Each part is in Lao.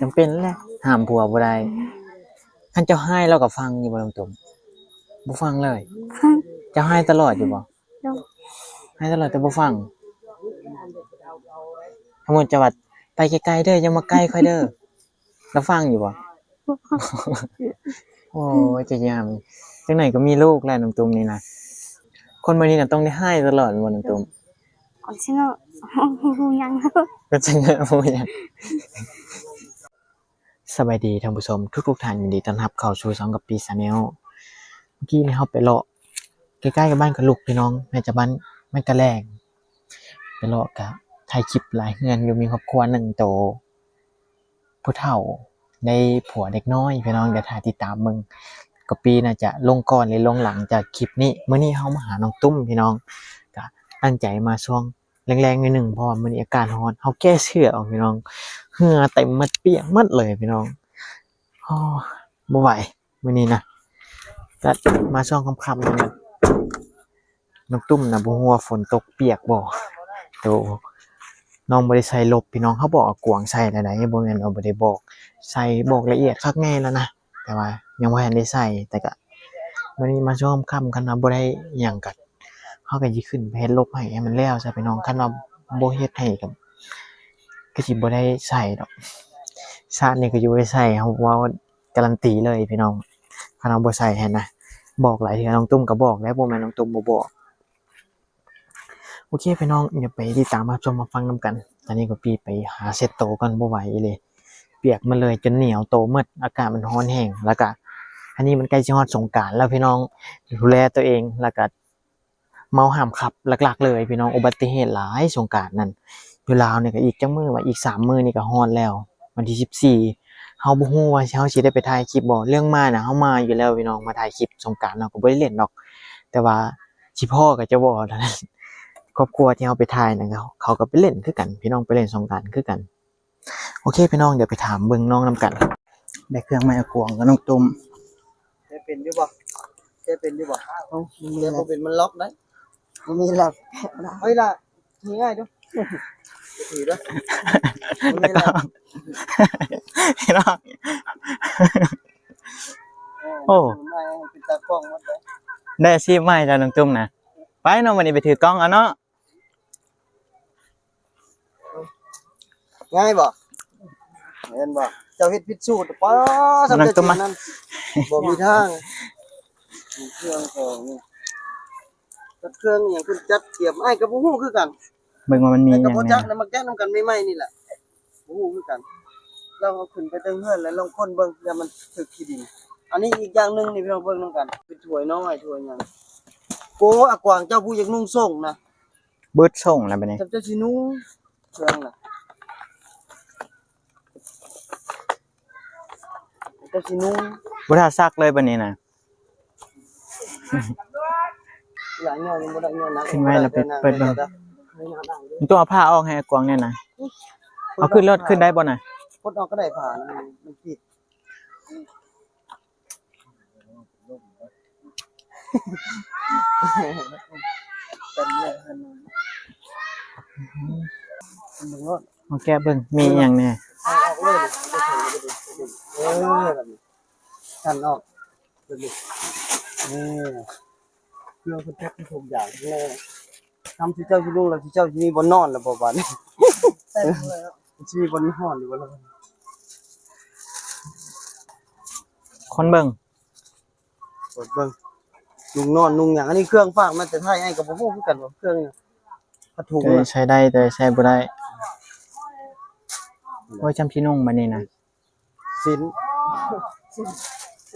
ຈຳເປັນແຫຼະ ຫ້າມຜົວບໍ່ໄດ້. ຄັນເຈົ້າຮ້າຍລາວກໍຟັງຢູ່ບໍ່ ນ້ອງຕຸ້ມ? ບໍ່ຟັງເລີຍ. ເຈົ້າຮ້າຍຕະຫຼອດຢູ່ບໍ່? ຮ້າຍຕະຫຼອດແຕ່ບໍ່ຟັງ. ສົມມຸດເຈົ້າວ່າ ໄປໄກໆເດີ ຢ່າມາໃກ້ຂ້ອຍເດີ ລາວຟັງຢູ່ບໍ່? ບໍ່ຟັງ. ໂອ້ຍ ຈະຍາມ ຈັ່ງໃດກໍມີລູກແລ້ວ ນ້ອງຕຸ້ມນີ້ນະ. ຄົນແບບນີ້ນະ ຕ້ອງໄດ້ຮ້າຍຕະຫຼອດແມ່ນບໍ່ ນ້ອງຕຸ້ມ? ກ່ອນຊິເນາະ ຮູ້ຫຍັງ ກ່ອນຊິເນາະ ຮູ້ຫຍັງ. ສະບາຍດີທ່ານຜູ້ຊົມທຸກໆທ່ານ, ຍິນດີຕ້ອນຮັບເຂົ້າສູ່ຊ່ອງກະປິ Channel. ເມື່ອກີ້ນີ້ເຮົາໄປເລາະໃກ້ໆກັບບ້ານກະລຸກ ພີ່ນ້ອງ, ແມ່ນຈະບ້ານ ມັນກະແລງ ໄປເລາະກະຖ່າຍຄລິບຫຼາຍເຮືອນຢູ່, ມີຄອບຄົວໜຶ່ງໂຕ ຜູ້ເຖົ້າໄດ້ຜົວເດັກນ້ອຍ ພີ່ນ້ອງ, ດຽວຖ້າຕິດຕາມເບິ່ງ. ກະປິໜ້າຈະລົງກ່ອນ ຫຼື ລົງຫຼັງຈາກຄລິບນີ້. ມື້ນີ້ເຮົາມາຫານ້ອງຕຸ້ມ ພີ່ນ້ອງ, ກະຕັ້ງໃຈມາຊ່ວງ ແລງໆໜ້ອຍໜຶ່ງ ເພາະວ່າມື້ນີ້ອາກາດຮ້ອນ. ເຮົາແກ້ເສື້ອອອກ ພີ່ນ້ອງ, ເຫື່ອເຕັມໝົດ ປຽກໝົດເລີຍ ພີ່ນ້ອງ. ໂອ້ ບໍ່ໄຫວມື້ນີ້ນະ. ກະມາຊ່ວງຄ່ຳໆນີ້ນະ, ນ້ອງຕຸ້ມນະ ບໍ່ຮູ້ວ່າຝົນຕົກປຽກບໍ່. ໂຕ ນ້ອງບໍ່ໄດ້ໃສ່ຫຼົບ ພີ່ນ້ອງ, ເຮົາບອກອາກວາງໃສ່ແລ້ວໃດ໋, ບໍ່ແມ່ນວ່າບໍ່ໄດ້ບອກ, ໃສ່ ບອກລະອຽດຄັກແນ່ແລ້ວນະ. ແຕ່ວ່າຍັງບໍ່ທັນໄດ້ໃສ່, ແຕ່ກະມື້ນີ້ມາຊ່ວງຄ່ຳ ຄັນວ່າບໍ່ໄດ້ຫຍັງກະ ເຮົາກະຊິຂຶ້ນໄປເຮັດຫຼົບໃຫ້ ໃຫ້ມັນແລ້ວຊະ ພີ່ນ້ອງ. ຄັນວ່າບໍ່ເຮັດໃຫ້ກະ ກະຊິບໍ່ໄດ້ໃສ່ດອກ. ຊາດນີ້ກະຊິບໍ່ໄດ້ໃສ່, ເຮົາເວົ້າກາຣັນຕີເລີຍ ພີ່ນ້ອງ, ຄັນວ່າບໍ່ໃສ່ຫັ້ນນະ. ບອກຫຼາຍເທື່ອ, ນ້ອງຕຸ້ມກະບອກແລ້ວ, ບໍ່ແມ່ນນ້ອງຕຸ້ມບໍ່ບອກ. ໂອເຄ ພີ່ນ້ອງ, ດຽວໄປຕິດຕາມຮັບຊົມຮັບຟັງນຳກັນ. ຕອນນີ້ກະປິໄປຫາເຊັດໂຕກ່ອນ, ບໍ່ໄຫວອີ່ຫຼີ, ປຽກໝົດເລີຍ ຈົນໜຽວໂຕໝົດ, ອາກາດມັນຮ້ອນແຮງ. ແລ້ວກະອັນນີ້ມັນໃກ້ຊິຮອດສົງການແລ້ວ ພີ່ນ້ອງ, ດູແລໂຕເອງ. ແລ້ວກະເມົາຫ້າມຂັບຫຼັກໆເລີຍ ພີ່ນ້ອງ, ອຸບັດຕິເຫດຫຼາຍສົງການນັ້ນ. ຢູ່ລາວນີ້ກະອີກຈັກມື້ວະ, ອີກສາມມື້ນີ້ກະຮອດແລ້ວ, ວັນທີສິບສີ່. ເຮົາບໍ່ຮູ້ວ່າເຮົາຊິໄດ້ໄປຖ່າຍຄລິບບໍ່. ເລື່ອງມານະ ເຮົາມາຢູ່ແລ້ວ ພີ່ນ້ອງ, ມາຖ່າຍຄລິບສົງການເນາະ, ກະບໍ່ໄດ້ຫຼິ້ນດອກ, ແຕ່ວ່າ ຊິພໍ້ກັບເຈົ້າບໍ່ເທົ່ານັ້ນ. ຄອບຄົວທີ່ເຮົາໄປຖ່າຍນັ້ນ ເຂົາ ເຂົາກໍໄປຫຼິ້ນຄືກັນ ພີ່ນ້ອງ, ໄປຫຼິ້ນສົງການຄືກັນ. ໂອເຄ ພີ່ນ້ອງ, ດຽວໄປຖາມເບິ່ງນ້ອງນຳກັນ. ໄດ້ເຄື່ອງໃໝ່ ອາກວາງກັບນ້ອງຕຸ້ມ. ແກະເປັນຢູ່ບໍ່? ແກະເປັນຢູ່ບໍ່? ເອົ້າ ແກະບໍ່ເປັນ ມັນລັອກໄດ໋. ບໍ່ມີລັອກ. ເອົາອີ່ຫຼ້າ ຖືງ່າຍດູ ຖືເດີ. ພີ່ນ້ອງ ໂອ້ ເປັນຕາກ້ອງໝົດເລີຍ. ໄດ້ອາຊີບໃໝ່ແລ້ວ ນ້ອງຕຸ້ມນະ. ໄປເນາະ ມື້ນີ້ໄປຖືກ້ອງເອົາເນາະ. ງ່າຍບໍ່? ແມ່ນບໍ່? ເຈົ້າເຮັດຜິດສູດ ປ້າ ສຳເລັດນັ້ນ ບໍ່ມີທາງ. ເຄື່ອງຂອງ ຈັດເຄື່ອງອີ່ຫຍັງ ເພິ່ນຈັດກຽມ ອ້າຍກໍບໍ່ຮູ້ຄືກັນ. ເບິ່ງວ່າມັນມີຫຍັງແນ່ ມາແກະນຳກັນໃໝ່ໆນີ້ແຫຼະ ບໍ່ຮູ້ຄືກັນ. ລອງເອົາຂຶ້ນໄປເທິງເຮືອນ ແລ້ວລອງຄົ້ນເບິ່ງ ຢ່າມັນຖືກຂີ້ດິນ. ອັນນີ້ອີກຢ່າງໜຶ່ງນີ້ ພີ່ນ້ອງເບິ່ງນຳກັນ ເປັນຖ້ວຍນ້ອຍ ຖ້ວຍຫຍັງ. ໂກ ອາກວາງເຈົ້າຜູ້ຢາກນຸ່ງໂສ້ງນະ ເບິດສົ່ງແລ້ວບັດນີ້ ເຈົ້າຊິນຸ່ງເຄື່ອງນະ ເຈົ້າຊິນຸ່ງ ບໍ່ຖ້າຊັກເລີຍບັດນີ້ນະ. ຫຼາຍຍ້ອນຍັງບໍ່ໄດ້ຍ້ອນນະ ຂຶ້ນໄວ້ແລ້ວໄປເປີດເບິ່ງ. ມັນຕ້ອງເອົາຜ້າອອກໃຫ້ອາກວາງແນ່ນະ. ເອົາຂຶ້ນລົດຂຶ້ນໄດ້ບໍ່ນະ? ປົດອອກກໍໄດ້ ຜ້ານະ ມັນຕິດ. ມາແກະເບິ່ງ ມີຫຍັງແນ່? ເອົາອອກເລີຍ ເອີ ແບບນີ້ ຊັ້ນອອກ ແບບນີ້ ນີ້ ເພື່ອເພິ່ນຈັກທຸກຢ່າງແນ່. ທຳທີ່ເຈົ້າຢູ່ໂລງແລ້ວ ທີ່ເຈົ້າຊິມີບ່ອນນອນແລ້ວບໍ່ບາດນີ້? ຊິມີບ່ອນນອນຢູ່ບໍ່ລະ? ຄົນເບິ່ງ ເບິ່ງ ນຸ່ງນອນນຸ່ງຫຍັງ. ອັນນີ້ເຄື່ອງຝາກມາແຕ່ໄທ ອ້າຍກໍບໍ່ຮູ້ຄືກັນວ່າເຄື່ອງຫຍັງ ຜ້າຖົງ ແຕ່ໃຊ້ໄດ້ ແຕ່ໃຊ້ບໍ່ໄດ້. ໂອ້ຍ ຈຳຊິນຸ່ງບັດນີ້ນະ ສິ້ນ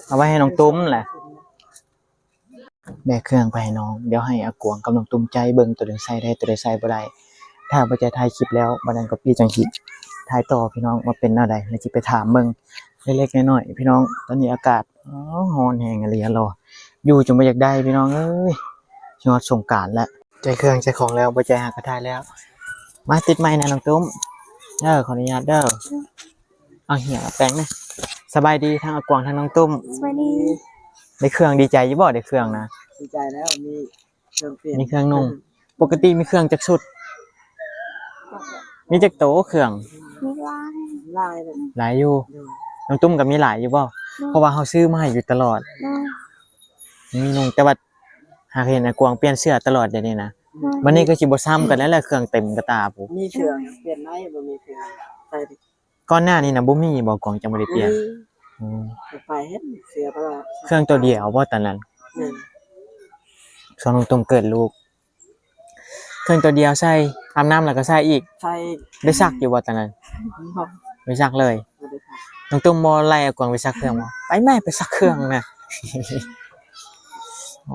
ເອົາໄວ້ໃຫ້ນ້ອງຕຸ້ມແຫຼະ. ແບກເຄື່ອງໄປໃຫ້ນ້ອງ ດຽວໃຫ້ອາກວາງກັບນ້ອງຕຸ້ມໃຈເບິ່ງ ໂຕໃດໃຊ້ໄດ້ ໂຕໃດໃຊ້ບໍ່ໄດ້. ຖ້າບໍ່ໃຈຖ່າຍຄລິບແລ້ວ ບັດນັ້ນກໍປີ້ຈັ່ງຊິຖ່າຍຕໍ່ ພີ່ນ້ອງ ວ່າເປັນແນວໃດ ແລ້ວຊິໄປຖາມເບິ່ງເລັກໆນ້ອຍໆ ພີ່ນ້ອງ. ຕອນນີ້ອາກາດ ໂອ້ ຮ້ອນແຮງອີ່ຫຼີ ລໍຢູ່ຈົນບໍ່ຢາກໄດ້ ພີ່ນ້ອງເອີຍ ຊິຮອດສົງການແລ້ວ. ໃຈເຄື່ອງໃຈຂອງແລ້ວ ບໍ່ໃຈຫາກໍຖ່າຍແລ້ວ. ມາຕິດໄມແດ່ນ້ອງຕຸ້ມ ເດີ ຂໍອະນຸຍາດເດີ. ເອົາ ເຫຍແປງນະ. ສະບາຍດີທັງອາກວາງທັງນ້ອງຕຸ້ມ. ສະບາຍດີ. ໄດ້ເຄື່ອງ ດີໃຈຢູ່ບໍ່ ໄດ້ເຄື່ອງນະ? ດີໃຈແລ້ວ ມີເຄື່ອງປ່ຽນ ມີເຄື່ອງນຸ່ງ. ປົກກະຕິມີເຄື່ອງຈັກຊຸດ? ມີຈັກໂຕເຄື່ອງ? ມີຫຼາຍ. ຫຼາຍເດ້ ຫຼາຍຢູ່. ໂດຍ ນ້ອງຕຸ້ມກໍມີຫຼາຍຢູ່ບໍ່? ໂດຍ ເພາະວ່າເຮົາຊື້ມາໃຫ້ຢູ່ຕະຫຼອດ. ໂດຍ ມີນຸ່ງ ແຕ່ວ່າຫາກເຫັນອ້າກວາງປ່ຽນເສື້ອຕະຫຼອດດຽວນີ້ນະ. ໂດຍ ບັດນີ້ກໍຊິບໍ່ຊ້ຳກັນແລ້ວແຫຼະ ເຄື່ອງເຕັມກະຕ່າພຸ້ນ. ມີເສື້ອປ່ຽນໄດ້ບໍ່? ມີເສື້ອໃສ່ ກ່ອນໜ້ານີ້ນະບໍ່ມີບໍ່ ກວາງຈັ່ງບໍ່ໄດ້ປ່ຽນ? ອືມ ໄປເຫັນເສື້ອຕະຫຼອດ ເຄື່ອງໂຕດຽວບໍ່ຕອນນັ້ນ? ແມ່ນ ຊ່ວງນ້ອງຕຸ້ມເກີດລູກ ເຄື່ອງໂຕດຽວໃສ່ ອາບນ້ຳແລ້ວກໍໃສ່ອີກ. ໃສ່ ໄດ້ຊັກຢູ່ບໍ່ຕອນນັ້ນ? ບໍ່ໄດ້ຊັກເລີຍ. ນ້ອງຕຸ້ມບໍ່ໄລ່ອ້າກວາງໄປຊັກເຄື່ອງບໍ່? ໄປແມ້ ໄປຊັກເຄື່ອງນະ. ໂອ້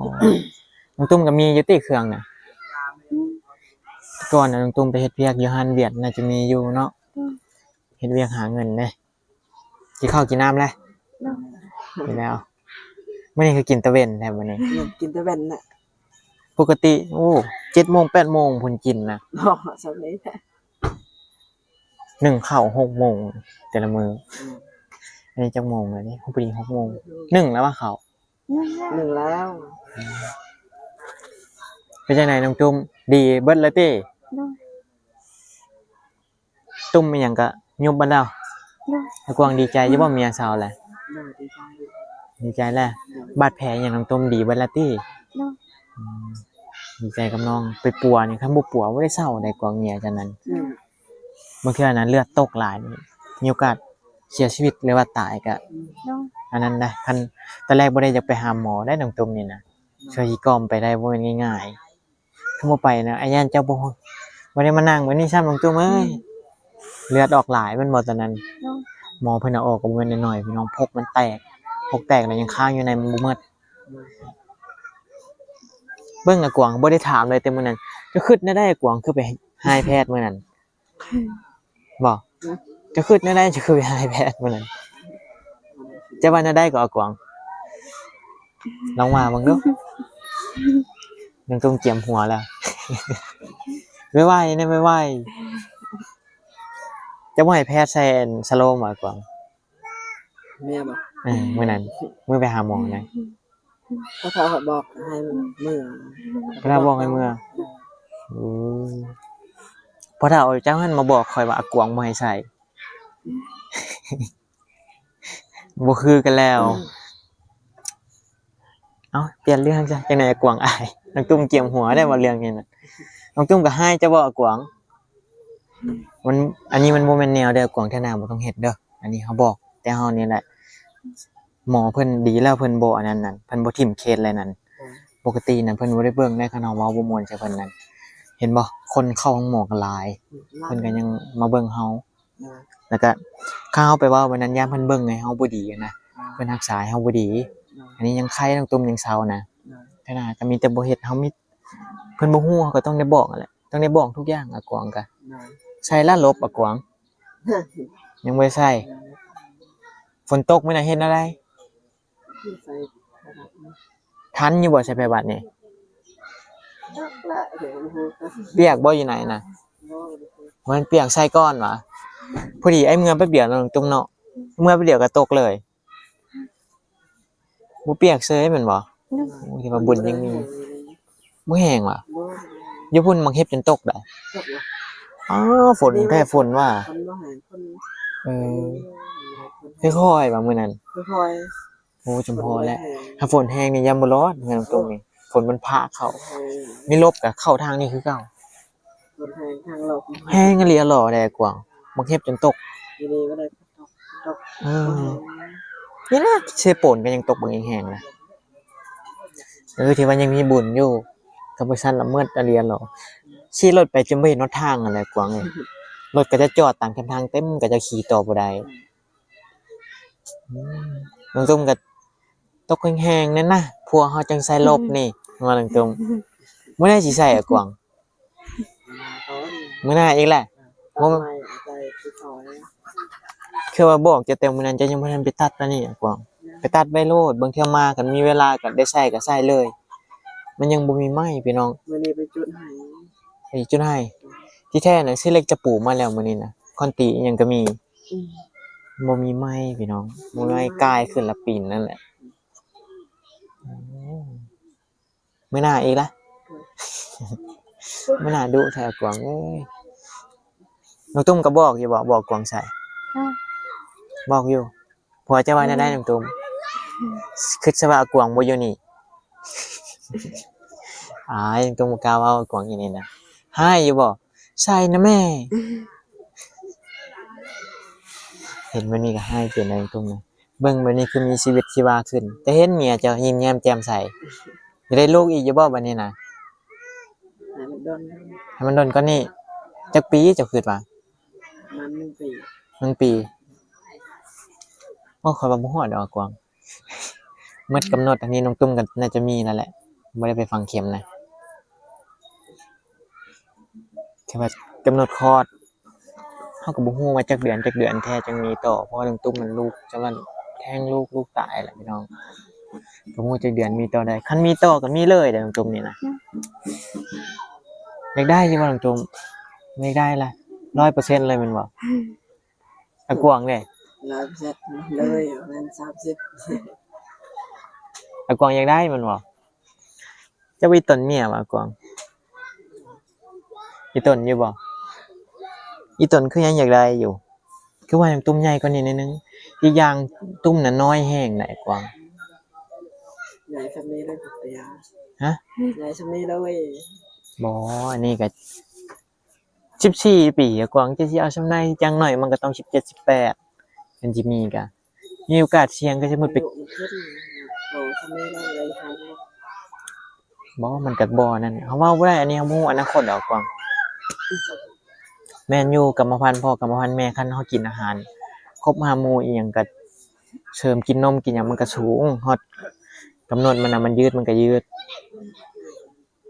ນ້ອງຕຸ້ມກໍມີຢູ່ຕິເຄື່ອງນະ? ກ່ອນນະ ນ້ອງຕຸ້ມໄປເຮັດວຽກຢູ່ຮ້ານຫວຽດ ໜ້າຈະມີຢູ່ເນາະ. ເຮັດວຽກຫາເງິນເດ້. ກິນເຂົ້າກິນນ້ຳແລ້ວ? ກິນແລ້ວ. ມື້ນີ້ຄືກິນຕາເວັນແທ້ມື້ນີ້? ກິນຕາເວັນນະ. ປົກກະຕິ ໂອ້ ເຈັດໂມງແປດໂມງພຸ້ນກິນນະ. ອໍ ສ່ຳນີ້. ໜຶ່ງເຂົ້າຫົກໂມງແຕ່ລະມື້. ອືມ ອັນນີ້ຈັກໂມງແລ້ວນີ້? ພໍດີຫົກໂມງ. ອືມ ໜຶ່ງແລ້ວວ່າເຂົ້າ. ໜຶ່ງແລ້ວ. ອືມ ເປັນຈັ່ງໃດນ້ອງຕຸ້ມ ດີເບິດແລ້ວຕິ? ໂດຍ ຕຸ້ມອີ່ຫຍັງກະຍຸບເບິດແລ້ວ. ໂດຍ ອ້າກວາງດີໃຈຢູ່ບໍ່ ເມຍເຊົາແລ້ວ? ໂດຍ ດີໃຈ ດີໃຈແລ້ວ. ໂດຍ ບາດແຜອີ່ຫຍັງນ້ອງຕຸ້ມດີເບິດແລ້ວຕິ? ໂດຍ ອືມ ດີໃຈກັບນ້ອງ. ໄປປົວນີ້ ຄັນບໍ່ປົວບໍ່ໄດ້ເຊົາໄດ໋ ກວາງເມຍຈັ່ງນັ້ນ. ອືມ ບາງເທື່ອນະເລືອດຕົກຫຼາຍ ມີໂອກາດເສຍຊີວິດ ຫຼືວ່າຕາຍກະ ອືມ ໂດຍ ອັນນັ້ນນະ. ຄັນຕອນແລກບໍ່ໄດ້ຢາກໄປຫາໝໍໄດ໋ ນ້ອງຕຸ້ມນີ້ນະ. ໂດຍ ຊ່ວຍຊິກອມໄປໄດ້ບໍ່ແມ່ນງ່າຍໆ. ຄັນບໍ່ໄປນະ ອ້າຍຢ້ານເຈົ້າບໍ່ ບໍ່ໄດ້ມານັ່ງແບບນີ້ຊ້ຳ ນ້ອງຕຸ້ມເອີຍ. ອືມ ເລືອດອອກຫຼາຍແມ່ນບໍ່ຕອນນັ້ນ? ໂດຍ ໝໍເພິ່ນເອົາອອກກໍບໍ່ແມ່ນນ້ອຍໆ ພີ່ນ້ອງ. ພົກມັນແຕກ ພົກແຕກແລ້ວຍັງຄ້າງຢູ່ໃນ ມັນບໍ່ໝົດ. ເບິ່ງອາກວາງ ບໍ່ໄດ້ຖາມເລີຍແຕ່ມື້ນັ້ນ. ເຈົ້າຄິດແນວໃດ ອາກວາງ ຄືໄປຮ້າຍແພດມື້ນັ້ນ? ບໍ່? ເຈົ້າຄິດແນວໃດ ເຈົ້າຄືໄປຮ້າຍແພດມື້ນັ້ນ? ເຈົ້າວ່າແນວໃດກໍ ອາກວາງ? ລອງວ່າເບິ່ງດູ. ນ້ອງຕຸ້ມກຽມຫົວແລ້ວ. ໄວໆ ແນະ ໄວໆ. ເຈົ້າບໍ່ໃຫ້ແພດໃສ່ອັນສະໂລມຫວາ ອາກວາງ? ແມ່ນບໍ່? ເອີ ມື້ນັ້ນ ມື້ໄປຫາໝໍນະ. ພໍ່ເຖົ້າບອກໃຫ້ເມືອ ພໍ່ເຖົ້າບອກໃຫ້ເມືອ. ເອີ ອືມ ພໍ່ເຖົ້າເຈົ້າຫັ້ນມາບອກຂ້ອຍວ່າ ອາກວາງບໍ່ໃຫ້ໃສ່. ບໍ່ຄືກັນແລ້ວ. ອືມ ເອົ້າ ປ່ຽນເລື່ອງຊະ. ຈັ່ງໃດ ອາກວາງອາຍ ນ້ອງຕຸ້ມກຽມຫົວໄດ້ວ່າເລື່ອງນີ້ນະ. ນ້ອງຕຸ້ມກໍຮ້າຍເຈົ້າບໍ່ ອາກວາງ? ມັນ ອັນນີ້ມັນບໍ່ແມ່ນແນວເດີ ອາກວາງ ເທື່ອໜ້າບໍ່ຕ້ອງເຮັດເດີ. ອັນນີ້ເຮົາບອກແຕ່ເຮົານີ້ແຫຼະ. ໝໍເພິ່ນດີແລ້ວ ເພິ່ນບໍ່ອັນນັ້ນນັ້ນ ເພິ່ນບໍ່ຖິ້ມເຄສແລ້ວນັ້ນ. ອືມ ປົກກະຕິນັ້ນເພິ່ນບໍ່ໄດ້ເບິ່ງໄດ໋ ຄັນເຮົາເວົ້າບໍ່ມ່ວນໃສ່ເພິ່ນນັ້ນ. ເຫັນບໍ່ ຄົນເຂົ້າໂຮງໝໍກໍຫຼາຍ. ອືມ ເພິ່ນກໍຍັງມາເບິ່ງເຮົາ. ອືມ ແລ້ວກໍ ຄັນເຮົາໄປເວົ້າແບບນັ້ນ ຢ້ານເພິ່ນເບິ່ງໃຫ້ເຮົາບໍ່ດີນະ. ອືມ ເພິ່ນຮັກສາໃຫ້ເຮົາບໍ່ດີ. ອືມ ອັນນີ້ຍັງໄຄ ນ້ອງຕຸ້ມຍັງເຊົານະ. ອືມ ເທື່ອໜ້າກໍມີແຕ່ບໍ່ເຮັດ ເຮົາມີ ເພິ່ນບໍ່ຮູ້ ເຮົາກໍຕ້ອງໄດ້ບອກຫັ້ນແຫຼະ. ຕ້ອງໄດ້ບອກທຸກຢ່າງ ອາກວາງກະ. ໂດຍ ໃສ່ລະຫຼົບ ອາກວາງ ຍັງບໍ່ໄດ້ໃສ່. ໂດຍ ຝົນຕົກມື້ນັ້ນເຮັດແນວໃດ? ທັນຢູ່ບໍ່ໃສ່ໄພບັດນີ້? ປຽກບໍ່ຢູ່ໃນນະ? ບໍ່ ມັນປຽກໃສ່ກ່ອນຫວາ? ພໍດີອ້າຍເມືອແປັບດຽວເນາະ ຕຸ້ມເນາະ ເມືອແປັບດຽວກໍຕົກເລີຍ. ບໍ່ປຽກເຊີຍແມ່ນບໍ່? ໂດຍ ໂອ້ ຖືວ່າບຸນຍັງມີ. ບໍ່ແຮງຫວາ? ບໍ່ ຢູ່ພຸ້ນໝາກເຫັບຈົນຕົກໄດ໋. ຕກຫວາ? ອ້າວ ຝົນແທ້ຝົນຫວາ? ມັນບໍ່ແຮງ ຝົນ ເອີ ເອີ ຄ່ອຍໆຫວາມື້ນັ້ນ? ຄ່ອຍໆ. ໂອ້ ຈຳພໍແລ້ວ. ຖ້າຝົນແຮງນີ້ຢ້ານບໍ່ລອດເຮືອນຕົງນີ້ ຝົນມັນພາເຂົ້າ. ເອີ ມີລົບກໍເຂົ້າທາງນີ້ຄືເກົ່າ. ຝົນແຮງທາງລົບ ແຮງອີ່ຫຼີຫຼໍ່ແດ່ກວາງ ໝາກເຫັບຈົນຕົກ. ດີໆ ບໍ່ໄດ້ ຕົກ ຕົກ. ເອີ ນີ້ແຫຼະ ເຊໂປນກໍຍັງຕົກບັກແຮງໆນະ. ເອີ ຖືວ່າຍັງມີບຸນຢູ່ ຄັນບໍ່ຊັ້ນລະເມີດອີ່ຫຼີຫຼໍ່. ຂີ່ລົດໄປຈົນບໍ່ເຫັນຫົນທາງຫັ້ນແຫຼະກວາງເອີຍ. ລົດກໍຈະຈອດຕາມແຄມທາງເຕັມ ກໍຈະຂີ່ຕໍ່ບໍ່ໄດ້. ອືມ ນ້ອງຕຸ້ມກໍຕົກແຮງໆນັ້ນນະ ພວກເຮົາຈັ່ງໃສ່ລົບນີ້ ວ່ານ້ອງຕຸ້ມ. ມື້ໃດຊິໃສ່ອາກວາງ? ມື້ໜ້າອີກແຫຼະ. ບໍ່ ຄືວ່າບອກເຈົ້າແຕ່ມື້ນັ້ນ ເຈົ້າຍັງບໍ່ທັນໄປຕັດປານນີ້ອາກວາງ. ໄປຕັດໄວ້ໂລດ ບາງເທື່ອມາຄັນມີເວລາກໍໄດ້ໃສ່ກໍໃສ່ເລີຍ. ມັນຍັງບໍ່ມີໄມ້ພີ່ນ້ອງ. ມື້ນີ້ໄປຈຸດໃຫ້ ໄປຈຸດໃຫ້. ທີ່ແທ້ນະ ເຊເລັກຈະປູມາແລ້ວມື້ນີ້ນະ ຄອນຕີອີ່ຫຍັງກໍມີ. ອືມ ບໍ່ມີໄມ້ພີ່ນ້ອງ ບໍ່ມີໄມ້ ກາຍຂຶ້ນລະປີນນັ້ນແຫຼະ. ອືມ ມື້ໜ້າອີກລະ. ໂດຍ ມື້ໜ້າດຸແທ້ກວາງເອີຍ. ນ້ອງຕຸ້ມກໍບອກຢູ່ບໍ່? ບອກກວາງໃສ່ ເອີ ບອກຢູ່. ຜົວເຈົ້າວ່າແນວໃດ ອືມ ນ້ອງຕຸ້ມ? ອືມ ຄິດຊະວ່າອາກວາງບໍ່ຢູ່ນີ້. ອາຍ ນ້ອງຕຸ້ມບໍ່ກ້າເວົ້າອາກວາງຢູ່ນີ້ນະ. ຮ້າຍຢູ່ບໍ່? ໃສ່ນະແມ່. ອືມ ເຫັນແບບນີ້ກໍຮ້າຍເປັນນະ ນ້ອງຕຸ້ມນະ. ເບິ່ງແບບນີ້ຄືມີຊີວິດຊີວາຂຶ້ນ. ແຕ່ເຫັນເມຍເຈົ້າຍິ້ມແຍ້ມແຈ່ມໃສ. ຢາກໄດ້ລູກອີກຢູ່ບໍ່ບັດນີ້ນະ? ໃຫ້ມັນດົນ ໃຫ້ມັນດົນກວ່ານີ້. ຈັກປີເຈົ້າຄິດວ່າ? ປະມານໜຶ່ງປີ. ໜຶ່ງປີ. ໂອ້ ຂ້ອຍວ່າບໍ່ຮອດດອກອາກວາງ. ໝົດກຳນົດອັນນີ້ ນ້ອງຕຸ້ມກໍໜ້າຈະມີແລ້ວແຫຼະ. ບໍ່ໄດ້ໄປຝັງເຂັມນະ. ແຕ່ວ່າກຳນົດຄອດ ເຮົາກໍບໍ່ຮູ້ວ່າຈັກເດືອນ ຈັກເດືອນແທ້ຈັ່ງມີຕໍ່ ເພາະວ່ານ້ອງຕຸ້ມມັນລູກຈຳນວນແທ້ງລູກ ລູກຕາຍແຫຼະພີ່ນ້ອງ. ກໍບໍ່ຮູ້ຈັກເດືອນມີຕໍ່ໄດ້. ຄັນມີຕໍ່ກໍມີເລີຍເດ້ນ້ອງຕຸ້ມນີ້ນະ. ອືມ ຢາກໄດ້ຢູ່ບໍ່ນ້ອງຕຸ້ມ? ຢາກໄດ້ລະ ຮ້ອຍເປີເຊັນເລີຍແມ່ນບໍ່? ອືມ ອາກວາງເດ້? ຮ້ອຍເປີເຊັນເລີຍ ແມ່ນສາມສິບ. ອາກວາງຢາກໄດ້ແມ່ນບໍ່? ເຈົ້າອີ່ຕົນເມຍວ່າອາກວາງ ອີ່ຕົນຢູ່ບໍ່? ອີ່ຕົນຄືຍັງຢາກໄດ້ຢູ່ ຄືວ່າຍັງຕຸ້ມໃຫຍ່ກວ່ານີ້ໜ້ອຍໜຶ່ງ. ອີກຢ່າງຕຸ້ມນະນ້ອຍແຮງໃດ໋ອາກວາງ. ໃຫຍ່ສ່ຳນີ້ເລີຍ ຮະ? ໃຫຍ່ສ່ຳນີ້ເລີຍ. ບໍ່ ອັນນີ້ກໍ ສິບສີ່ປີ ອາກວາງ ເຈົ້າຊິເອົາສ່ຳໃດ? ຢ່າງໜ້ອຍມັນກໍຕ້ອງສິບເຈັດ ສິບແປດ ຄັນຊິມີກະ ມີໂອກາດສ່ຽງ ກໍສົມມຸດໄປ ບໍ່ ມັນກໍບໍ່ນັ້ນ ເຮົາເວົ້າບໍ່ໄດ້ ອັນນີ້ເຮົາບໍ່ຮູ້ອະນາຄົດດອກອາກວາງ. ແມ່ນຢູ່ ກຳມະພັນພໍ່ກຳມະພັນແມ່ ຄັນເຮົາກິນອາຫານຄົບຫ້າໝູ່ອີ່ຫຍັງ ກໍເສີມກິນນົມກິນຫຍັງ ມັນກໍສູງ ຮອດກຳນົດມັນນະ ມັນຍືດ ມັນກໍຍືດ.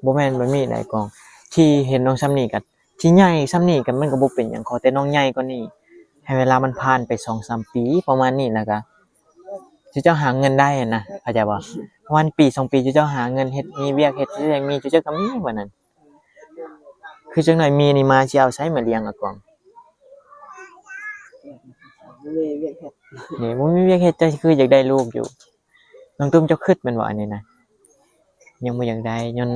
ບໍ່ແມ່ນ ບໍ່ມີຫຼາຍກອງ ທີ່ເຫັນນ້ອງຊ່ຳນີ້ກໍ ທີ່ໃຫຍ່ຊ່ຳນີ້ກໍ ມັນກໍບໍ່ເປັນຫຍັງ ຂໍແຕ່ນ້ອງໃຫຍ່ກວ່ານີ້ ໃຫ້ເວລາມັນຜ່ານໄປສອງສາມປີປະມານນີ້ ແລ້ວກໍ ເຈົ້າເຈົ້າຫາເງິນໄດ້ຫັ້ນນະ ເຂົ້າໃຈບໍ່? ປະມານປີສອງປີ ເຈົ້າເຈົ້າຫາເງິນເຮັດ ມີວຽກເຮັດ ເຈົ້າເຈົ້າມີ ເຈົ້າເຈົ້າກໍມີ ປະມານນັ້ນ. ຄືຈັກໜ້ອຍມີນີ້ມາ ຊິເອົາໃສມາລ້ຽງອາກວາງ? ບໍ່ມີວຽກເຮັດ ນີ້ ບໍ່ມີວຽກເຮັດ ເຈົ້າຄືຢາກໄດ້ລູກຢູ່. ນ້ອງຕຸ້ມເຈົ້າຄຶດແມ່ນບໍ່ອັນນີ້ນະ? ຍັງບໍ່ຢາກໄດ້ ຍ້ອນ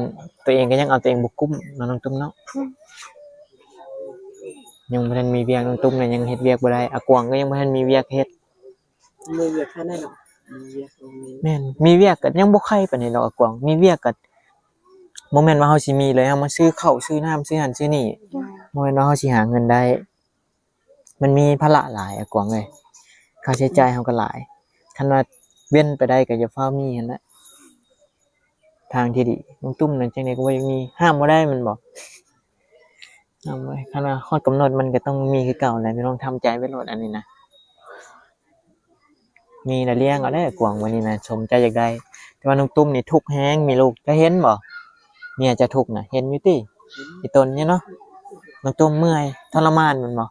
ຕົວເອງກໍຍັງເອົາຕົວເອງບໍ່ກຸ້ມເນາະ ນ້ອງຕຸ້ມເນາະ. ອືມ ຍັງບໍ່ທັນມີວຽກ ນ້ອງຕຸ້ມນະຍັງເຮັດວຽກບໍ່ໄດ້ ອາກວາງກໍຍັງບໍ່ທັນມີວຽກເຮັດ. ມີວຽກແຄ່ນັ້ນເນາະ ມີວຽກ ແມ່ນ ມີວຽກກໍຍັງບໍ່ໄຄປານໃດດອກອາກວາງ. ມີວຽກກໍບໍ່ແມ່ນວ່າເຮົາຊິມີເລີຍ ເຮົາມາຊື້ເຂົ້າ ຊື້ນ້ຳ ຊື້ຫັ້ນຊື້ນີ້ ອືມ ບໍ່ແມ່ນວ່າເຮົາຊິຫາເງິນໄດ້. ມັນມີພາລະຫຼາຍອາກວາງເອີຍ ຄ່າໃຊ້ຈ່າຍເຮົາກໍຫຼາຍ. ຄັນວ່າເວັ້ນໄປໄດ້ກໍຢ່າຟ້າວມີຫັ້ນແຫຼະ ທາງທີ່ດີ. ນ້ອງຕຸ້ມນັ້ນຈັ່ງໃດກໍບໍ່ຢາກມີ ຫ້າມບໍ່ໄດ້ແມ່ນບໍ່? ຫ້າມບໍ່ໄດ້ ຄັນວ່າຮອດກຳນົດມັນກໍຕ້ອງມີຄືເກົ່າແຫຼະ ພີ່ນ້ອງ ທຳໃຈໄວ້ໂລດອັນນີ້ນະ. ມີລະລ້ຽງເອົາແຫຼະອາກວາງ ມື້ນີ້ນະ ສົມໃຈຢາກໄດ້. ແຕ່ວ່ານ້ອງຕຸ້ມນີ້ທຸກແຮງ ມີລູກ ເຈົ້າເຫັນບໍ່? ເມຍເຈົ້າທຸກນະ ເຫັນຢູ່ຕິ? ອີ່ຕົນນີ້ເນາະ ນ້ອງຕຸ້ມເມື່ອຍ ທໍລະມານແມ່ນບໍ່?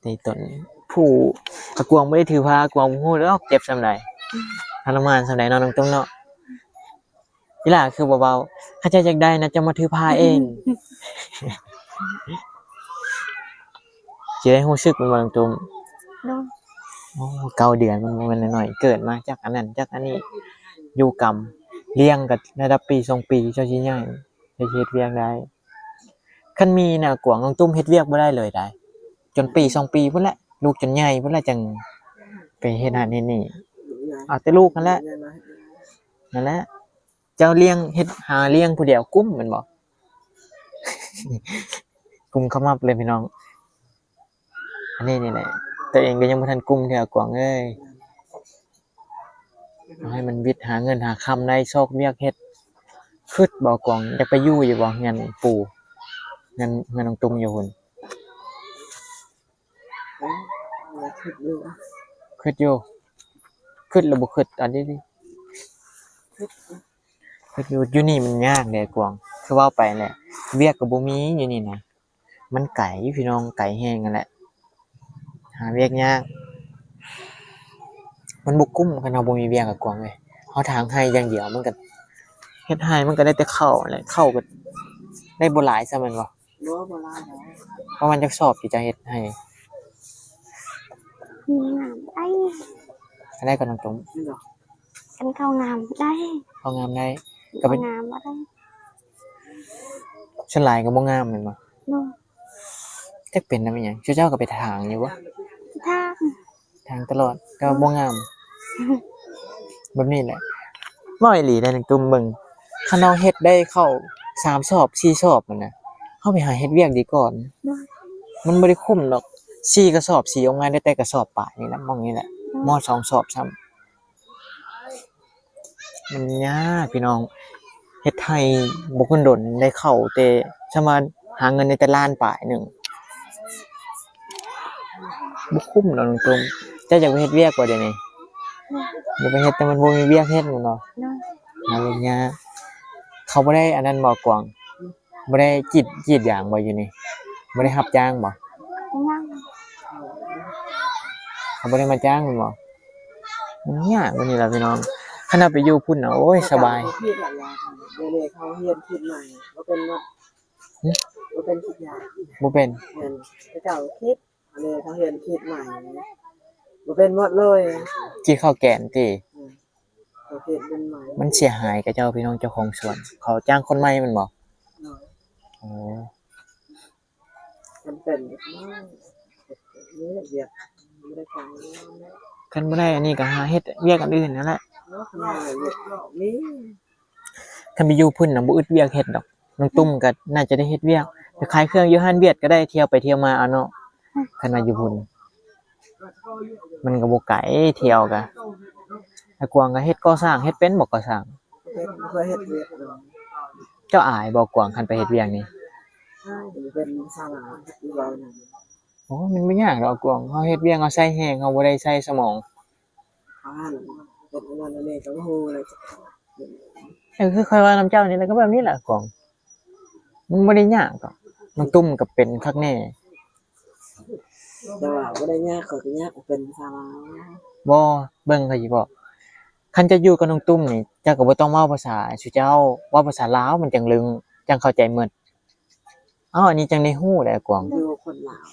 ແຕ່ອີ່ຕົນ ຜູ້ ອາກວາງບໍ່ໄດ້ຖືພາ ອາກວາງບໍ່ຮູ້ດອກເຈັບສ່ຳໃດ ທໍລະມານສ່ຳໃດເນາະ ນ້ອງຕຸ້ມເນາະ. ອີ່ຫຼ້າຄືບໍ່ເວົ້າ ຄັນເຈົ້າຢາກໄດ້ນະ ເຈົ້າມາຖືພາເອງ. ຊິໄດ້ຮູ້ສຶກແມ່ນບໍ່ນ້ອງຕຸ້ມ? ໂດຍ. ໂອ້ ເກົ້າເດືອນມັນບໍ່ແມ່ນນ້ອຍໆ ເກີດມາຈັກອັນນັ້ນຈັກອັນນີ້ ຢູ່ກຳ ລ້ຽງກໍໄດ້ແຕ່ປີສອງປີ ເຈົ້າຊິໃຫຍ່ ເຈົ້າຊິເຮັດວຽກໄດ້. ຄັນມີນະອາກວາງ ນ້ອງຕຸ້ມເຮັດວຽກບໍ່ໄດ້ເລີຍໃດ ຈົນປີສອງປີພຸ້ນແຫຼະ ລູກຈົນໃຫຍ່ພຸ້ນແຫຼະ ຈັ່ງໄປເຮັດຫັ້ນເຮັດນີ້ ເອົາແຕ່ລູກຫັ້ນແຫຼະ. ນັ້ນແຫຼະ ເຈົ້າລ້ຽງ ເຮັດຫາລ້ຽງຜູ້ດຽວກຸ້ມແມ່ນບໍ່? ກຸ້ມຂະໝັບເລີຍພີ່ນ້ອງ. ອັນນີ້ນີ້ແຫຼະ ຕົວເອງກໍຍັງບໍ່ທັນກຸ້ມເທື່ອ ອາກວາງເອີຍ. ເອົາໃຫ້ມັນວິດ ຫາເງິນຫາຄຳໄດ້ ຊອກວຽກເຮັດ. ຄຶດບໍ່ ອາກວາງ ຢາກໄປຢູ່ຢູ່ບໍ່ ເຮືອນປູ່ ເຮືອນ ເຮືອນນ້ອງຕຸ້ມຢູ່ພຸ້ນ? ເອີ ຄິດຢູ່ ຄິດຢູ່ ຄິດຫຼືບໍ່ຄິດ? ເອົາດີໆ ຄິດຢູ່. ຢູ່ນີ້ມັນຍາກເດ້ ອາກວາງ ຄືເວົ້າໄປແຫຼະ ວຽກກໍບໍ່ມີຢູ່ນີ້ນະ. ມັນໄກພີ່ນ້ອງ ໄກແຮງຫັ້ນແຫຼະ ຫາວຽກຍາກ ມັນບໍ່ກຸ້ມ ຄັນເຮົາບໍ່ມີວຽກ ອາກວາງເອີຍ. ເຮົາຖາງໄຮ່ຢ່າງດຽວ ມັນກໍເຮັດໄຮ່ ມັນກໍໄດ້ແຕ່ເຂົ້າຫັ້ນແຫຼະ ເຂົ້າກໍໄດ້ບໍ່ຫຼາຍຊ້ຳແມ່ນບໍ່? ບໍ່ ບໍ່ຫຼາຍດອກ. ປະມານຈັກສອບທີ່ຈະເຮັດໄຮ່? ງາມໄດ້ ອັນໃດກໍນ້ອງຕຸ້ມ ແມ່ນບໍ່? ຄັນເຂົ້າງາມໄດ້ ເຂົ້າງາມໄດ້ ກໍເປັນ ງາມບໍ່ໄດ້ ສ່ວນຫຼາຍກໍບໍ່ງາມແມ່ນບໍ່? ໂດຍ. ຈັກເປັນນຳອີ່ຫຍັງ. ເຈົ້າເຈົ້າກໍໄປຖາງຢູ່ບໍ່? ຖາງ ຖາງຕະຫຼອດ ແຕ່ວ່າບໍ່ງາມ. ແບບນີ້ແຫຼະ. ເວົ້າອີ່ຫຼີໄດ໋ນ້ອງຕຸ້ມເບິ່ງ, ຄັນເຮົາເຮັດໄດ້ເຂົ້າສາມຊອບ ສີ່ຊອບຫັ້ນນະ, ເຮົາໄປຫາເຮັດວຽກດີກ່ອນ. ໂດຍ. ມັນບໍ່ໄດ້ຄຸ້ມດອກ. ສີ່ກະສອບ ສີອອກມາໄດ້ແຕ່ກະສອບປາຍນີ້ລະ, ໝ່ອງນີ້ແຫຼະ. ໂດຍ. ໝໍ້ສອງຊອບຊ້ຳ. ມັນຍາກພີ່ນ້ອງ, ເຮັດໄຮ່ບໍ່ດົນໆໄດ້ເຂົ້າແຕ່ ສາມາດຫາເງິນໄດ້ແຕ່ລ້ານປາຍໜຶ່ງ. ບໍ່ຄຸ້ມດອກນ້ອງຕຸ້ມ. ເຈົ້າຢາກໄປເຮັດວຽກບໍ່ດຽວນີ້? ຢາກໄປເຮັດ ແຕ່ມັນບໍ່ມີວຽກເຮັດແມ່ນບໍ່? ໂດຍ. ຫາວຽກຍາກ. ເຂົາບໍ່ໄດ້ອັນນັ້ນບໍ່ກວາງ? ບໍ່ໄດ້ກຣີດ ກຣີດຢາງບໍ່ຢູ່ນີ້? ບໍ່ໄດ້ຮັບຈ້າງບໍ່? ຍັງ. ເຂົາບໍ່ໄດ້ມາຈ້າງແມ່ນບໍ່? ມັນຍາກກວ່ານີ້ລະພີ່ນ້ອງ. ຄັນເຮົາໄປຢູ່ພຸ້ນນະ ໂອ້ຍ ສະບາຍ. ດຽວນີ້ເຂົາຮຽນຄຣີດໃໝ່ ບໍ່ເປັນ ຫຶ? ບໍ່ເປັນກຣີດຢາງ. ບໍ່ເປັນ? ແມ່ນ. ເຂົາເຈົ້າຄຣີດ ອັນນີ້ເຂົາຮຽນຄຣີດໃໝ່ ບໍ່ເປັນໝົດເລີຍ. ກຣີດເຂົ້າແກນຕິ? ແມ່ນ. ເຂົາຄຣີດເປັນໃໝ່. ມັນເສຍຫາຍກະເຈົ້າ ພີ່ນ້ອງເຈົ້າຂອງສວນ ເຂົາຈ້າງຄົນໃໝ່ແມ່ນບໍ່? ໂດຍ. ໂອ້. ຄັນເປັນ ນີ້ແຫຼະວຽກ ບໍ່ໄດ້ການ. ຄັນບໍ່ໄດ້ອັນນີ້ກະຫາເຮັດວຽກອັນອື່ນຫັ້ນແຫຼະ. ເນາະ ຄັນຫາວຽກນີ້ ຄັນໄປຢູ່ພຸ້ນນະ ບໍ່ອຶດວຽກເຮັດດອກ. ນ້ອງຕຸ້ມກະໜ້າຈະໄດ້ເຮັດວຽກ ໄປຂາຍເຄື່ອງຢູ່ຮ້ານຫວຽດກະໄດ້ ທ່ຽວໄປທ່ຽວມາເອົາເນາະ. ຄັນວ່າຢູ່ພຸ້ນ ມັນກະບໍ່ໄກ ທ່ຽວກະ. ອາກວາງກະເຮັດກໍ່ສ້າງ ເຮັດເປັນບໍ່ກໍ່ສ້າງ? ເຮັດ ບໍ່ເຄີຍເຮັດວຽກດອກ. ເຈົ້າອາຍບໍ່ກວາງ ຄັນໄປເຮັດວຽກນີ້? ອາຍ ເປັນສາວລາວເຮັດຢູ່ເວົ້ານຳ. ໂອ້ ມັນບໍ່ຍາກດອກອາກວາງ, ເຮົາເຮັດວຽກເຮົາໃຊ້ແຮງ ເຮົາບໍ່ໄດ້ໃຊ້ສະໝອງ. ເຮົາຫັ້ນເຮັດອັນນັ້ນອັນນີ້ກະບໍ່ຮູ້ແລ້ວ. ເອີ ຄືຂ້ອຍເວົ້ານຳເຈົ້ານີ້ແຫຼະ ກະແບບນີ້ແຫຼະອາກວາງ. ມັນບໍ່ໄດ້ຍາກດອກ. ນ້ອງຕຸ້ມກະເປັນຄັກແນ່. ແຕ່ວ່າບໍ່ໄດ້ຍາກ ຂ້ອຍກະຍາກ ເປັນສາວລາວ. ບໍ່ ເບິ່ງຂ້ອຍຊິບອກ. ຄັນເຈົ້າຢູ່ກັບນ້ອງຕຸ້ມນີ້ ເຈົ້າກະບໍ່ຕ້ອງເວົ້າພາສາຊຸເຈົ້າ, ເວົ້າພາສາລາວມັນຈັ່ງລຶ້ງ ຈັ່ງເຂົ້າໃຈໝົດ. ເອົ້າ ອັນນີ້ຈັ່ງໄດ້ຮູ້ແຫຼະອາກວາງ. ຢູ່ຄົນລາວ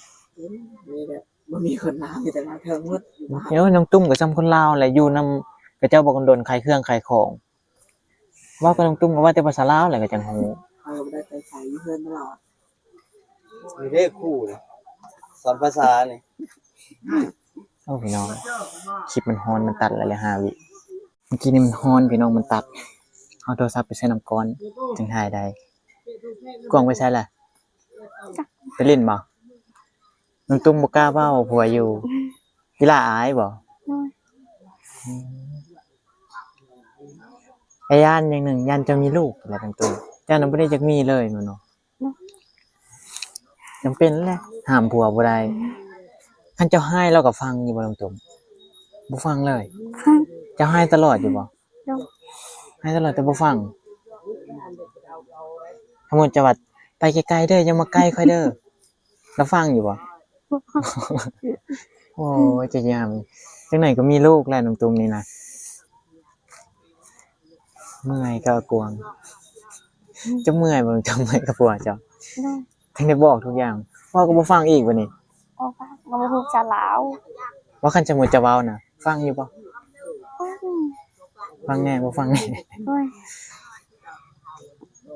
ມີແບບ ບໍ່ມີຄົນລາວ ມີແຕ່ລາວເທິງໝົດ. ເອີ ນ້ອງຕຸ້ມກະສ່ຳຄົນລາວແຫຼະ ຢູ່ນຳເຂົາເຈົ້າບໍ່ດົນໆ ຂາຍເຄື່ອງຂາຍຂອງ. ເວົ້າກັບນ້ອງຕຸ້ມກະເວົ້າແຕ່ພາສາລາວແຫຼະ ກະຈັ່ງຮູ້. ເຮົາບໍ່ໄດ້ໄປໃສ ຢູ່ເຮືອນຕະຫຼອດ. ມີເດ້ຄູ່ນີ້ ສອນພາສານີ້. ໂອ້ ພີ່ນ້ອງ ຄລິບມັນຮ້ອນ ມັນຕັດແລ້ວແຫຼະຫ້າວິ. ເມື່ອກີ້ນີ້ມັນຮ້ອນພີ່ນ້ອງ ມັນຕັດ. ເອົາໂທລະສັບໄປໃສ່ນ້ຳກ່ອນ ຈຶ່ງຖ່າຍໄດ້. ກວາງໄປໃສລະ? ຈັກ ໄປຫຼິ້ນບໍ່? ນ້ອງຕຸ້ມບໍ່ກ້າເວົ້າ ຜົວຢູ່. ອີ່ຫຼ້າອາຍບໍ່? ໂດຍ. ອືມ ແຕ່ຢ້ານຢ່າງໜຶ່ງ ຢ້ານເຈົ້າມີລູກແຫຼະນ້ອງຕຸ້ມ. ເຈົ້ານະບໍ່ໄດ້ຢາກມີເລີຍແມ່ນບໍ່? ໂດຍ. ຈຳເປັນແຫຼະ ຫ້າມຜົວບໍ່ໄດ້. ຄັນເຈົ້າຮ້າຍລາວກະຟັງຢູ່ບໍ່ນ້ອງຕຸ້ມ? ບໍ່ຟັງເລີຍ. ຟັງ. ເຈົ້າຮ້າຍຕະຫຼອດຢູ່ບໍ່? ໂດຍ. ຮ້າຍຕະຫຼອດແຕ່ບໍ່ຟັງ. ສົມມຸດເຈົ້າວ່າ ໄປໄກໆເດີ ຢ່າມາໃກ້ຂ້ອຍເດີ ລາວຟັງຢູ່ບໍ່? ບໍ່ຟັງ. ໂອ້ຍ ຈະຍາມ ຈັ່ງໃດກະມີລູກແລ້ວນ້ອງຕຸ້ມນີ້ນະ. ເມື່ອຍກະອາກວາງ. ເຈົ້າເມື່ອຍບໍ່? ເຈົ້າເມື່ອຍກັບຜົວເຈົ້າ? ໂດຍ. ທັງໄດ້ບອກທຸກຢ່າງ ເວົ້າກະບໍ່ຟັງອີກບາດນີ້. ບໍ່ຟັງ ກະບໍ່ຮູ້ພາສາລາວ. ວ່າຄັນສົມມຸດຈະເວົ້ານະ ຟັງຢູ່ບໍ່? ຟັງ. ຟັງແນ່ ບໍ່ຟັງແນ່. ໂດຍ.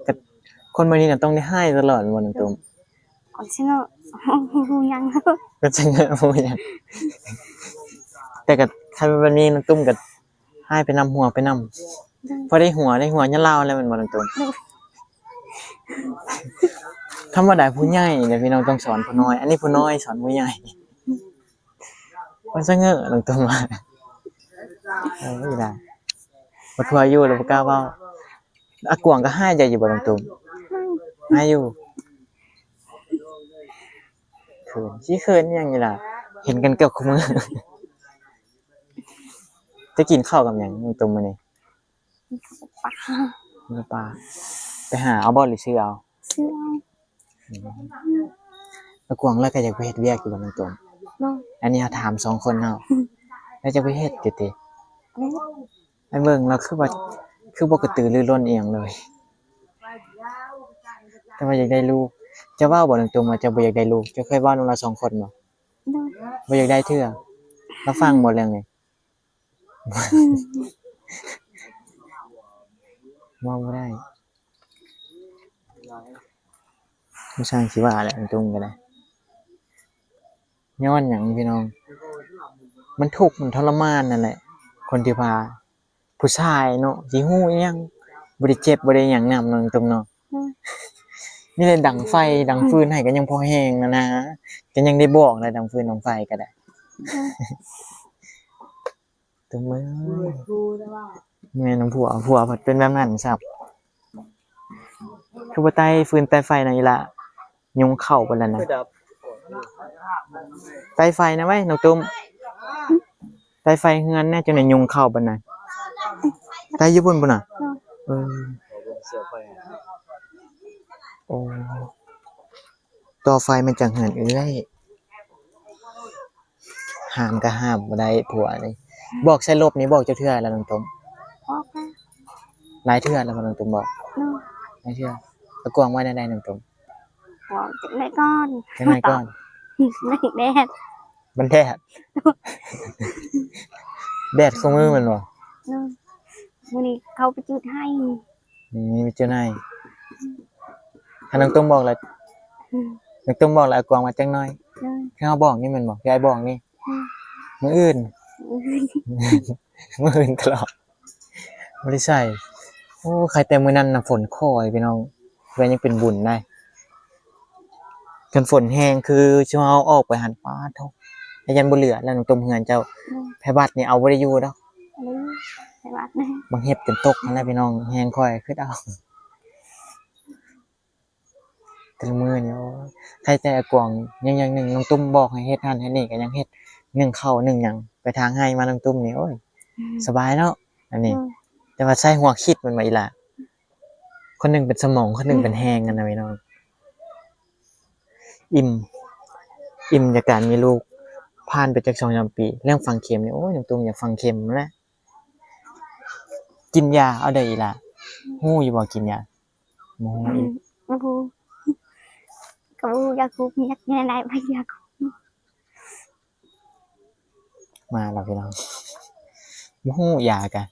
ກະຄົນແບບນີ້ນະ ຕ້ອງໄດ້ຮ້າຍຕະຫຼອດແມ່ນບໍ່ນ້ອງຕຸ້ມ? ກະຊິເງາະ ບໍ່ຮູ້ຫຍັງ ກະຊິເງາະ ບໍ່ຮູ້ຫຍັງ. ແຕ່ກະ ຄັນແບບນີ້ນ້ອງຕຸ້ມກະຮ້າຍໄປນຳ ຫົວໄປນຳ. ໂດຍ. ພໍໄດ້ຫົວ ໄດ້ຫົວຍ້ອນລາວແລ້ວແມ່ນບໍ່ນ້ອງຕຸ້ມ? ໂດຍ. ທຳມະດາຜູ້ໃຫຍ່ແຫຼະພີ່ນ້ອງ ຕ້ອງສອນຜູ້ນ້ອຍ ອັນນີ້ຜູ້ນ້ອຍສອນຜູ້ໃຫຍ່. ມັນສະເຫງີ້ນ້ອງຕຸ້ມວ່າ. ເອີ ອີ່ຫຼ້າ ບໍ່ທົ່ວຢູ່ແລ້ວບໍ່ກ້າເວົ້າ. ອາກວາງກະຮ້າຍໃຈຢູ່ບໍ່ນ້ອງຕຸ້ມ? ຮ້າຍຢູ່. ເຂີນ ຊິເຂີນຫຍັງອີ່ຫຼ້າ ເຫັນກັນເກືອບຄູ່ມື້. ຈະກິນເຂົ້າກັບຫຍັງນ້ອງຕຸ້ມມື້ນີ້? ປາ ປາ ໄປຫາເອົາບໍ່ ຫຼືຊື້ເອົາ? ຊື້ເອົາ. ອືມ ອາກວາງລາວກະຢາກໄປເຮັດວຽກຢູ່ບໍ່ນ້ອງຕຸ້ມ? ບໍ່. ອັນນີ້ເຮົາຖາມສອງຄົນເນາະ. ອືມ ລາວຈະໄປເຮັດຢູ່ຕິ? ແມ່ນ. ໄປເບິ່ງລາວຄືວ່າ ຄືບໍ່ກະຕືລືລົ້ນອີ່ຫຍັງເລີຍ. ແຕ່ວ່າຢາກໄດ້ລູກ. ເຈົ້າເວົ້າບໍ່ນ້ອງຕຸ້ມວ່າເຈົ້າບໍ່ຢາກໄດ້ລູກ? ເຈົ້າເຄີຍເວົ້ານຳລາວສອງຄົນບໍ່? ໂດຍ. ບໍ່ຢາກໄດ້ເທື່ອ. ລາວຟັງບໍ່ເລື່ອງນີ້? ອືມ ເວົ້າບໍ່ໄດ້. ບໍ່ຊ່າງຊິວ່າແຫຼະ ນ້ອງຕຸ້ມກະໄດ້. ຍ້ອນຫຍັງພີ່ນ້ອງ? ມັນທຸກ ມັນທໍລະມານນັ້ນແຫຼະ ຄົນທີ່ພາ ຜູ້ຊາຍເນາະ ຊິຮູ້ອີ່ຫຍັງ? ບໍ່ໄດ້ເຈັບ ບໍ່ໄດ້ຫຍັງນຳເນາະ ນ້ອງຕຸ້ມເນາະ. ອືມ ມີແຕ່ດັງໄຟ ອືມ ດັງຟືນໃຫ້ກໍຍັງພໍແຮງນະນາ ກໍຍັງໄດ້ບອກໄດ້ ດັງຟືນດັງໄຟກໍໄດ້. ອືມ ຕຸ້ມເອີຍ ແມ່ນນຳຜົວ ຜົວເພິ່ນເປັນແບບນັ້ນຊ້ຳ. ຄືບໍ່ໄຕ້ຟືນໄຕ້ໄຟນະອີ່ຫຼ້າ? ຍຸງເຂົ້າເບິດແລ້ວນະ. ໄຕ້ໄຟນະໄວ້ນ້ອງຕຸ້ມ ໄຕ້ໄຟເຮືອນແດ່ ຈັ່ງໃດຍຸງເຂົ້າເບິດນະ. ໄຕ້ຢູ່ພຸ້ນພຸ້ນນະ. ເອີ ໂອ້ ຕໍ່ໄຟມາຈາກເຮືອນເອື້ອຍ. ຫ້າມກໍຫ້າມບໍ່ໄດ້ຜົວນີ້. ບອກໃສ່ລົບນີ້ບອກຈັກເທື່ອແລ້ວນ້ອງຕຸ້ມ? ບອກແລ້ວ ຫຼາຍເທື່ອແລ້ວບໍ່ນ້ອງຕຸ້ມບອກ? ໂດຍ ຫຼາຍເທື່ອ. ອາກວາງວ່າແນວໃດນ້ອງຕຸ້ມ? ບອກຈັກໜ້ອຍກ່ອນ ຈັກໜ້ອຍກ່ອນ ແດດ ມັນແດດ ແດດຄູ່ມື້ແມ່ນບໍ່? ໂດຍ ມື້ນີ້ເຂົາໄປຈູດໄຮ່. ອືມ ໄປຈູດໄຮ່. ຄັນນ້ອງຕຸ້ມບອກແລ້ວ ອືມ ນ້ອງຕຸ້ມບອກແລ້ວ ອາກວາງວ່າຈັກໜ້ອຍ. ໂດຍ ຄືເຮົາບອກນີ້ແມ່ນບໍ່? ຄືອ້າຍບອກນີ້. ອືມ ມື້ອື່ນ ມື້ອື່ນ ມື້ອື່ນຕະຫຼອດ ບໍ່ໄດ້ໃສ່. ໂອ້ ໃຄແຕ່ມື້ນັ້ນນະຝົນຄ່ອຍພີ່ນ້ອງ ແວ່າຍັງເປັນບຸນໄດ໋. ຄັນຝົນແຮງຄືຊຸມເຮົາອອກໄປຫັ້ນ ປາດໂທ້ ຢ້ານບໍ່ເຫຼືອແລ້ວນ້ອງຕຸ້ມເຮືອນເຈົ້າ. ອືມ ໄພບັດນີ້ເອົາບໍ່ໄດ້ຢູ່ດອກ. ເອີ ໄພບັດນະ ບັກເຫັບຈົນຕົກຫັ້ນແຫຼະພີ່ນ້ອງ ແຮງຄ່ອຍຄຶດເອົາ. ແຕ່ລະມື້ນີ້ ໂອ້ຍ ໃຄແຕ່ອາກວາງ ຍັງ ຢ່າງໜຶ່ງນ້ອງຕຸ້ມບອກໃຫ້ເຮັດຫັ້ນເຮັດນີ້ກໍຍັງເຮັດ ໜຶ້ງເຂົ້າໜຶ້ງຫຍັງ ໄປທາງໄຮ່ມານ້ອງຕຸ້ມນີ້ ໂອ້ຍ ອືມ ສະບາຍເນາະ ອັນນີ້. ອືມ ແຕ່ວ່າໃຊ້ຫົວຄິດແມ່ນບໍ່ອີ່ຫຼ້າ? ຄົນໜຶ່ງເປັນສະໝອງ ຄົນໜຶ່ງເປັນແຮງຫັ້ນນະພີ່ນ້ອງ. ອີ່ມ ອີ່ມຈາກການມີລູກ ຜ່ານໄປຈັກສອງສາມປີ ເລື່ອງຝັງເຂັມນີ້ ໂອ້ຍ ນ້ອງຕຸ້ມຢາກຝັງເຂັມແຫຼະ. ກິນຢາເອົາໄດ້ອີ່ຫຼ້າ? ຮູ້ຢູ່ບໍ່ກິນຢາ? ບໍ່ຮູ້ອີກ. ອືມ ບໍ່ຮູ້ ກໍບໍ່ຮູ້ຢາຄຸມ ຢາກກິນອັນໃດ ບໍ່ຢາກຄຸມ. ມາແລ້ວພີ່ນ້ອງ ບໍ່ຮູ້ຢາກະ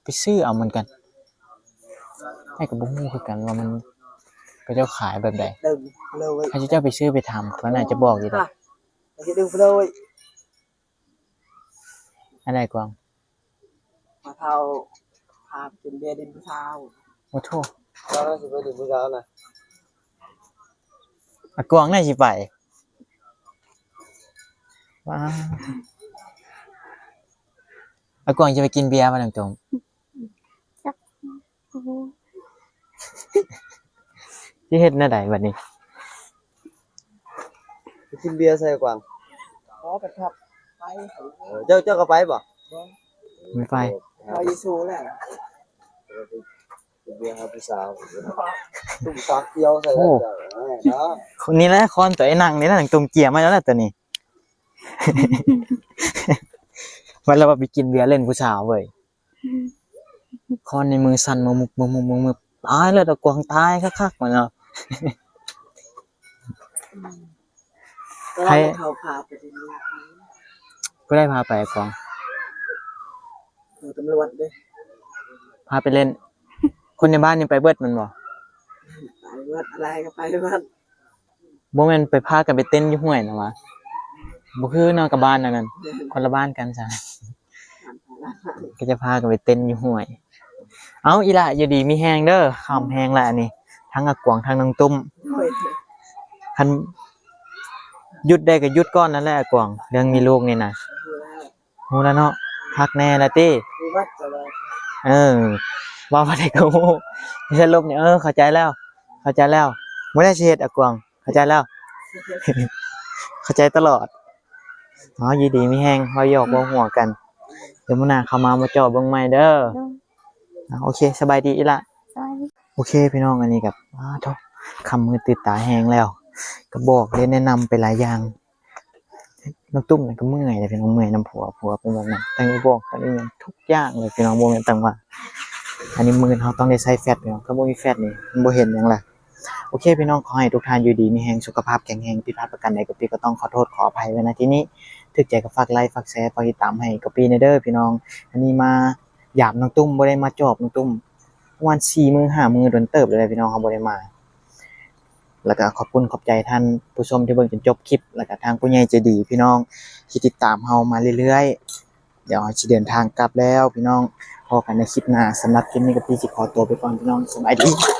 ໄປຊື້ເອົາເໝືອນກັນ. ອ້າຍກໍບໍ່ຮູ້ຄືກັນວ່າມັນ ເຂົາເຈົ້າຂາຍແບບໃດ. ເດີນເລີຍ ໃຫ້ເຈົ້າໄປຊື້ໄປຖາມ ເຂົາໜ້າຈະບອກຢູ່ດອກ. ເດີນເລີຍ ອັນໃດກວາງ? ພໍ່ເຖົ້າພາໄປກິນເບຍຫຼິ້ນຜູ້ສາວ. ໂອ້ໂທ້ ເຈົ້າຊິໄປຫຼິ້ນຜູ້ສາວນະ? ອາກວາງໜ້າຊິໄປ. ວ້າ ອາກວາງຈະໄປກິນເບຍບໍ່ນ້ອງຕຸ້ມ? ຈັກ ໂອ້ໂຫ ຊິເຮັດແນວໃດບັດນີ້? ໄປກິນເບຍໃສ່ກວາງ. ຂໍໄປຂັບໄປ. ເອີ ເຈົ້າ ເຈົ້າກໍໄປບໍ່? ບໍ່ ບໍ່ໄປ. ໄປຢູ່ຊູແຫຼະ ກິນເບຍຫາຜູ້ສາວ. ຕຸ້ມຕາກຽວໃສ່. ໂອ້ ເຈົ້າເນາະ ນີ້ແຫຼະຄອນຕົວໄອ້ນັ່ງນີ້ນະ ຕຸ້ມກຽມມາແລ້ວນະຕົວນີ້. ວ່າແລ້ວວ່າໄປກິນເບຍຫຼິ້ນຜູ້ສາວເວີຍ. ອືມ ຄອນໃນມືສັ່ນມຶບໆໆ ຕາຍແລ້ວ ຕາກວາງຕາຍຄັກໆ ວ່າເນາະ. ອືມ ໃຜ ເຂົາພາໄປເລີຍ. ຜູ້ໃດພາໄປອາກວາງ? ຕຳຫຼວດເດ້ ພາໄປຫຼິ້ນ. ຄົນໃນບ້ານນີ້ໄປເບິດແມ່ນບໍ່? ໄປເບິດ ອາໄລກໍໄປເບິດ. ບໍ່ແມ່ນໄປພາກັນໄປເຕັ້ນຢູ່ຫ້ວຍນະຫວາ? ບໍ່ຄືເນາະ ກັບບ້ານອັນນັ້ນ ຄົນລະບ້ານກັນຊະ ກໍຈະພາກັນໄປເຕັ້ນຢູ່ຫ້ວຍ. ເອົ້າ ອີ່ຫຼ້າ ຢູ່ດີມີແຮງເດີ ຄ່ຳແຮງລະອັນນີ້ ທັງອາກວາງທັງນ້ອງຕຸ້ມ. ໂດຍ ຄັນຢຸດໄດ້ກໍຢຸດກ່ອນນັ້ນແຫຼະອາກວາງ ເລື່ອງມີລູກນີ້ນະ. ຮູ້ແລ້ວເນາະ ພັກແດ່ລະຕິ. ເອີ ເວົ້າບໍ່ໄດ້ກໍຮູ້ ສະຫຼຸບນີ້. ເອີ ເຂົ້າໃຈແລ້ວ ເຂົ້າໃຈແລ້ວ ບໍ່ໄດ້ຊິເຮັດອາກວາງ ເຂົ້າໃຈແລ້ວ ເຂົ້າໃຈຕະຫຼອດເນາະ. ຢູ່ດີມີແຮງ ເວົ້າຫຍອກເວົ້າຫົວກັນ ດຽວມື້ໜ້າເຂົ້າມາ ມາເຈາະເບິ່ງໃໝ່ເດີ. ໂດຍ ອ່າ ໂອເຄ ສະບາຍດີອີ່ຫຼ້າ. ສະບາຍດີ. ໂອເຄພີ່ນ້ອງ ອັນນີ້ກໍ ອ້າໂທ້ ຄ່ຳມືດຕື່ນຕາແຮງແລ້ວ ກໍບອກໄດ້ແນະນຳໄປຫຼາຍຢ່າງ. ນ້ອງຕຸ້ມນີ້ກໍເມື່ອຍແຫຼະພີ່ນ້ອງ ເມື່ອຍນຳຜົວ ຜົວເປັນແບບນັ້ນ ທັງໄດ້ບອກ ທັງອີ່ຫຍັງ ທຸກຢ່າງເລີຍພີ່ນ້ອງ ບໍ່ແມ່ນແຕ່ວ່າ ອັນນີ້ມື້ອື່ນເຮົາຕ້ອງໄດ້ໃຊ້ແຟດພີ່ນ້ອງ ຖ້າບໍ່ມີແຟດນີ້ມັນບໍ່ເຫັນຫຍັງລະ. ໂອເຄພີ່ນ້ອງ ຂໍໃຫ້ທຸກທ່ານຢູ່ດີມີແຮງ ສຸຂະພາບແຂງແຮງ ຜິດພາດປະການໃດກໍ ປີກໍຕ້ອງຂໍໂທດຂໍອະໄພໄວ້ ນະ ທີ່ນີ້ ຖືກໃຈກໍຝາກໄລ ຝາກແຊ ຝາກຕິດຕາມໃຫ້ກໍປີແດ່ເດີພີ່ນ້ອງ. ອັນນີ້ມາຢາມນ້ອງຕຸ້ມ ບໍ່ໄດ້ມາຈອບນ້ອງຕຸ້ມ ປະມານສີ່ມື້ຫ້າມື້ ດົນເຕີບແລ້ວພີ່ນ້ອງ ເຮົາບໍ່ໄດ້ມາ. ແລ້ວກໍຂອບຄຸນຂອບໃຈທ່ານຜູ້ຊົມທີ່ເບິ່ງຈົນຈົບຄລິບ ແລ້ວກໍທາງຜູ້ໃຫຍ່ໃຈດີພີ່ນ້ອງທີ່ຕິດຕາມເຮົາມາເລື້ອຍໆ. ດຽວເຮົາຊິເດີນທາງກັບແລ້ວພີ່ນ້ອງ, ພໍ້ກັນໃນຄລິບໜ້າ. ສຳລັບຄລິບນີ້ກໍຕິຊິຂໍຕົວໄປກ່ອນພີ່ນ້ອງ, ສະບາຍດີ.